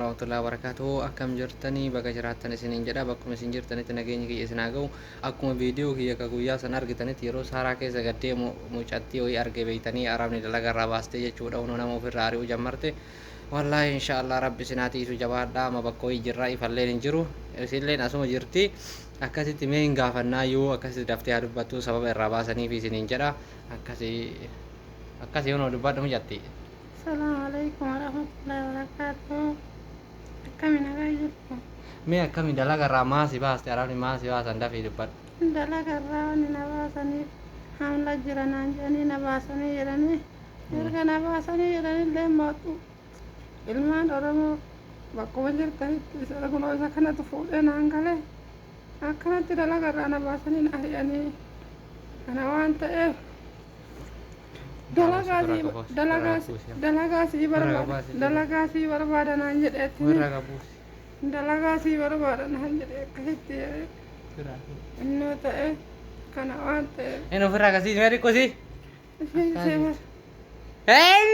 warahmatullahi wabarakatuh. Akkam jirtanii? Baga jiraattan isiniin jedha. Bakkuma isin jirtanitti nageenyi kiyya isin haa ga'u. Akkuma viidiyoo kiyya ka guyyaa san argitanitti yeroo saaraa keessa gad deemu mucattii wayii arge beeytanii arabni dalaga irraa baastee jechuudha. Hunoo nama ofirraa ari'uu jammarti. Wallaahi insha Allah rabbi isin haa tiisu jabaadhaa. Amma bakka wayii jirra ifalleen hin jiru. Isilleen asuma jirti. Akkasitti mee hin gaafannaa yoo akkasitti daftee haa dubbattu sababa irraa baasaniifi isiniin jedha. Akkasi akkasi hunoo dubbadhu mucattii. Assalamu alaikum warahmatullahi wabarakatuh. Akkami nagaa jirtu? Mee akkami dalaga irraa maa si baaste arabni maa si baasan dafii dubbadhu. Dalaga irraa wanni na baasaniif hamla jira naan jedhanii na baasanii jedhanii erga na baasanii jedhanillee mootu ilmaan Oromoo bakkuma jirtanitti isa kunoo isa kanatu fuudhee naan galee akkanatti dalaga irraa na baasanii na ari'anii kana waan ta'eef dalagaa sii dalagaa dalagaa sii barbaada dalagaa sii barbaada naan jedheetti dalagaa sii barbaada naan jedhee akkasitti jedhee innoo ta'e kana waan ta'eef. Inni ofirraa akkasii mee xiqqoo sii. Isheen Hey!